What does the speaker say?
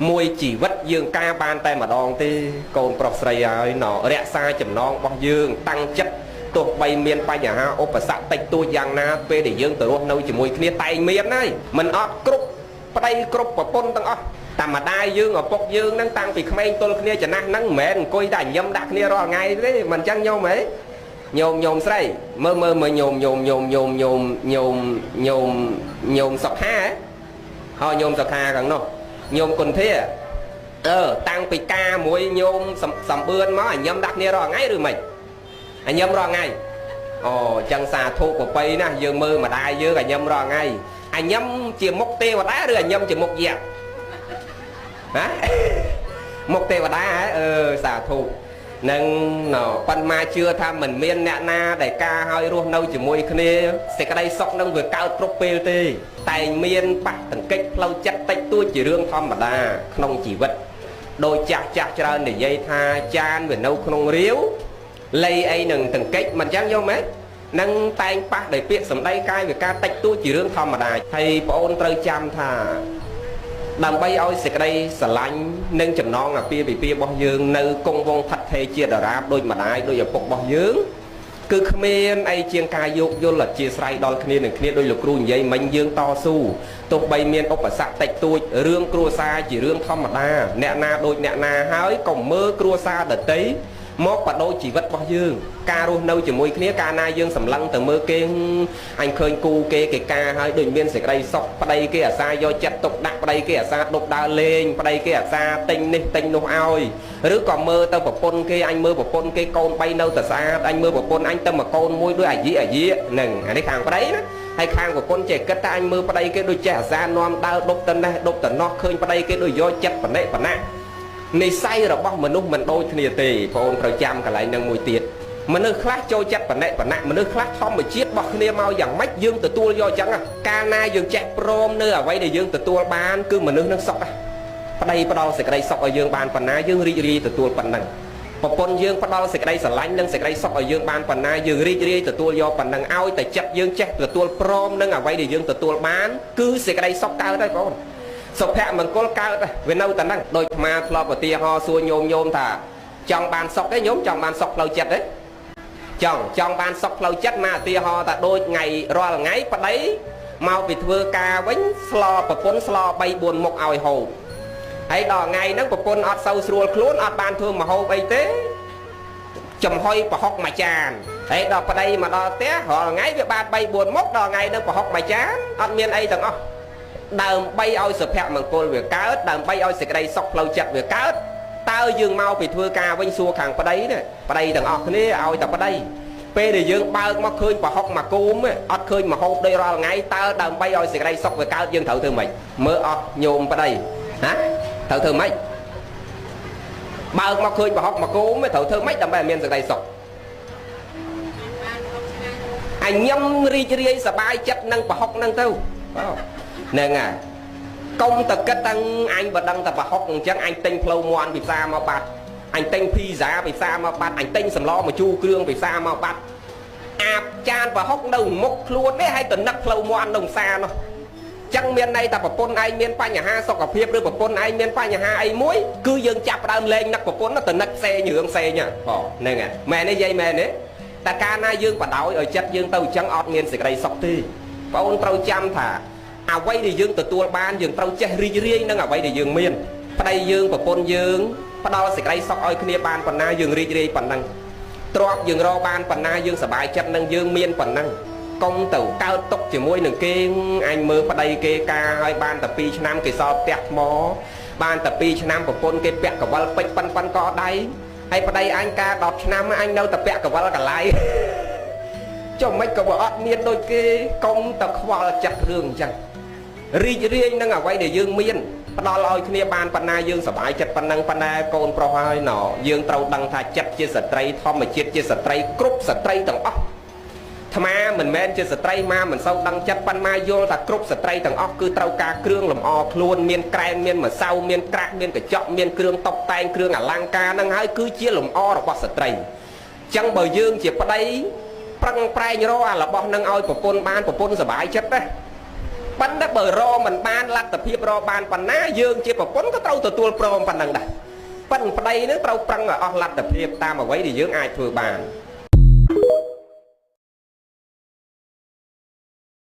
មួយជីវិតយើងការបានតែម្ដងទេកូនប្រុសស្រីហើយណរក្សាចំណងរបស់យើងតាំងចិត្តទោះបីមានបញ្ហាឧបសគ្គតិចតួចយ៉ាងណាពេលដែលយើងទៅរស់នៅជាមួយគ្នាតែងមានហើយមិនអត់គ្រប់ប្តីគ្រប់ប្រពន្ធទាំងអស់តាមម្ដាយយើងឪពុកយើងហ្នឹងតាំងពីក្មេងទល់គ្នាចំណាស់ហ្នឹងមិនមែនអង្គុយតែញឹមដាក់គ្នារាល់ថ្ងៃទេមិនអញ្ចឹងញោមហីញោមញោមស្រីមើលមើលមើលញោមញោមញោមញោមញោមញោមញោមញោមសុខាហើយញោមសុខាខាងនោះញោមគុណធាអឺតាំងពីការមួយញោមសំបឿនមកអញញឹមដាក់គ្នារាល់ថ្ងៃឬមិនអញញឹមរាល់ថ្ងៃអូអញ្ចឹងសាធុប្របីណាស់យើងមើលម្ដាយយើងអញញឹមរាល់ថ្ងៃអញញឹមជាមុខទេវតាឬអញញឹមជាមុខយក្សហ៎មុខទេវតាហ៎អឺសាធុនឹងប៉ុន្មានជឿថាមិនមានអ្នកណាដែលការឲ្យរស់នៅជាមួយគ្នាសេចក្តីសុខនឹងវាកើតគ្រប់ពេលទេតែមានប៉ះទង្គិចផ្លូវចិត្តតិចតួចជារឿងធម្មតាក្នុងជីវិតដោយចាស់ចាស់ច្រើននិយាយថាចានវានៅក្នុងរាវលៃអីនឹងទង្គិចមិនចឹងយកមែននឹងតែងប៉ះដោយពាក្យសម្ដីកាយវិការតិចតួចជារឿងធម្មតាហើយបងអូនត្រូវចាំថាដើម្បីឲ្យសេចក្តីស្រឡាញ់និងចំណងអាពាហ៍ពិពាហ៍របស់យើងនៅគង់វង្សថិតថេរជាដរាបដូចម្ដាយដោយឪពុករបស់យើងគឺគ្មានអីជាងការយោគយល់អធិស្ឋានដល់គ្នានឹងគ្នាដោយលោកគ្រូនិយាយមិញយើងតស៊ូទោះបីមានឧបសគ្គតិចតួចរឿងគ្រួសារជារឿងធម្មតាអ្នកណាដូចអ្នកណាហើយកុំមើលគ្រួសារដទៃមកបដូរជីវិតរបស់យើងការរស់នៅជាមួយគ្នាកាលណាយើងសម្លឹងទៅមើលគេអញឃើញគូគេគេការហើយដូចមានសេចក្តីសុខប្តីគេអាសាយកចិត្តទុកដាក់ប្តីគេអាសាដប់ដើរលេងប្តីគេអាសាទិញនេះទិញនោះឲ្យឬក៏មើលទៅប្រពន្ធគេអញមើលប្រពន្ធគេកូន3នៅតែស្អាតអញមើលប្រពន្ធអញទៅមកកូនមួយដូចអាយិអាយិហ្នឹងអានេះខាងប្តីណាហើយខាងប្រពន្ធចេះគិតថាអញមើលប្តីគេដូចចេះអាសានាំដើរដប់ទៅនេះដប់ទៅនោះឃើញប្តីគេដូចយកចិត្តបណិបណៈនិស័យរបស់មនុស្សមិនដូចគ្នាទេបងអូនត្រូវចាំកន្លែងនឹងមួយទៀតមនុស្សខ្លះចូលចិត្តបណិបណៈមនុស្សខ្លះធម្មជាតិរបស់គ្នាមកយ៉ាងម៉េចយើងទទួលយកអញ្ចឹងកាលណាយើងចេះព្រមនៅអ្វីដែលយើងទទួលបានគឺមនុស្សនឹងសុខប្តីផ្ដល់សេចក្តីសុខឲ្យយើងបានប៉ុណ្ណាយើងរីករាយទទួលប៉ុណ្ណឹងប្រពន្ធយើងផ្ដល់សេចក្តីស្រឡាញ់និងសេចក្តីសុខឲ្យយើងបានប៉ុណ្ណាយើងរីករាយទទួលយកប៉ុណ្ណឹងឲ្យតែចិត្តយើងចេះទទួលព្រមនឹងអ្វីដែលយើងទទួលបានគឺសេចក្តីសុខកើតហើយបងសុភមង្គលកើតវានៅតែហ្នឹងដូចអាធ្លាប់ឧទាហរណ៍សួរញោមញោមថាចង់បានសុខទេញោមចង់បានសុខផ្លូវចិត្តទេចង់បានសុខផ្លូវចិត្តមកឧទាហរណ៍ថាដូចថ្ងៃរាល់ថ្ងៃប្តីមកពីធ្វើការវិញស្លប្រពន្ធស្ល3 4មុខឲ្យហូបហើយដល់ថ្ងៃហ្នឹងប្រពន្ធអត់សូវស្រួលខ្លួនអត់បានធ្វើម្ហូបអីទេចំហុយប្រហុកមួយចានហើយដល់ប្តីមកដល់ផ្ទះរាល់ថ្ងៃវាបាន3 4មុខដល់ថ្ងៃហ្នឹងប្រហុកមួយចានអត់មានអីទាំងអស់ដើម្បីឲ្យសុភមង្គលវាកើតដើម្បីឲ្យសេចក្តីសុខផ្លូវចិត្តវាកើតតើយើងមកពីធ្វើការវិញសួរខាងប្តីនេះប្តីទាំងអស់គ្នាឲ្យតែប្តីពេលដែលយើងបើកមកឃើញប្រហុកមួយគោមអត់ឃើញម្ហូបដូចរាល់ថ្ងៃតើដើម្បីឲ្យសេចក្តីសុខវាកើតយើងត្រូវធ្វើម៉េចមើលអស់ញោមប្តីហ៎ត្រូវធ្វើម៉េចបើកមកឃើញប្រហុកមួយគោមត្រូវធ្វើម៉េចដើម្បីឲ្យមានសេចក្តីសុខអញញឹមរីករាយសប្បាយចិត្តនឹងប្រហុកនឹងទៅហ្នឹងហើយកុំតែគិតតាំងអញបើដឹងតែប្រហុកអញ្ចឹងអញទិញផ្លូវមន់ពីផ្សារមកបាត់អញទិញភីហ្សាពីផ្សារមកបាត់អញទិញសម្លមកជូរគ្រឿងពីផ្សារមកបាត់អាបចានប្រហុកនៅមុខខ្លួននេះហើយទៅនឹកផ្លូវមន់នៅផ្សារនោះចឹងមានន័យថាប្រពន្ធឯងមានបញ្ហាសុខភាពឬប្រពន្ធឯងមានបញ្ហាអីមួយគឺយើងចាប់ផ្ដើមលែងនឹកប្រពន្ធទៅនឹកផ្សេងរឿងផ្សេងបងហ្នឹងហើយមែនទេយាយមែនទេតែកាលណាយើងបដ ாய் ឲ្យចិត្តយើងទៅអញ្ចឹងអត់មានសេចក្តីសុខទេបងអូនត្រូវចាំថាអ្វីដែលយើងទទួលបានយើងត្រូវចេះរីករាយនឹងអ្វីដែលយើងមានប្តីយើងប្រពន្ធយើងផ្ដល់សេចក្តីសុខឲ្យគ្នាបានប៉ុណ្ណាយើងរីករាយប៉ុណ្ណឹងទ្រព្យយើងរកបានប៉ុណ្ណាយើងសប្បាយចិត្តនឹងយើងមានប៉ុណ្ណឹងកុំទៅកើតទុកជាមួយនឹងគេអញមើលប្តីគេការឲ្យបានតែ2ឆ្នាំគេសល់ផ្ទះថ្មបានតែ2ឆ្នាំប្រពន្ធគេពាក់កវលពេជ្រប៉ិនប៉ិនកដៃហើយប្តីអញការ10ឆ្នាំអញនៅតែពាក់កវលកលៃចុះមិនក៏វាអត់មានដូចគេកុំទៅខ្វល់ចិត្តរឿងអញ្ចឹងរីករាយនឹងអ្វីដែលយើងមានផ្ដល់ឲ្យគ្នាបានប៉ុណ្ណាយើងសប្បាយចិត្តប៉ុណ្ណឹងប៉ុណ្ណាកូនប្រុសហើយណយើងត្រូវដឹងថាចិត្តជាស្ត្រីធម្មជាតិជាស្ត្រីគ្រប់ស្ត្រីទាំងអស់អាត្មាមិនមែនជាស្ត្រីមកមិនសូវដឹងចិត្តប៉ុន្មានយល់ថាគ្រប់ស្ត្រីទាំងអស់គឺត្រូវការគ្រឿងលម្អខ្លួនមានក្រែមមានម្សៅមានក្រាស់មានកញ្ចក់មានគ្រឿងតុបតែងគ្រឿងអលង្ការហ្នឹងហើយគឺជាលម្អរបស់ស្ត្រីចឹងបើយើងជាប្តីប្រឹងប្រែងរកអារបស់នឹងឲ្យប្រពន្ធបានប្រពន្ធសប្បាយចិត្តណា ប៉ុន្តែបើរមិនបានលទ្ធភាពរបានប៉ុណ្ណាយើងជាប្រពន្ធក៏ត្រូវទទួលព្រមប៉ុណ្ណឹងដែរប៉ិនប្តីនឹងត្រូវប្រឹងឲ្យអស់លទ្ធភាពតាមអ្វីដែលយើងអាចធ្វើបាន។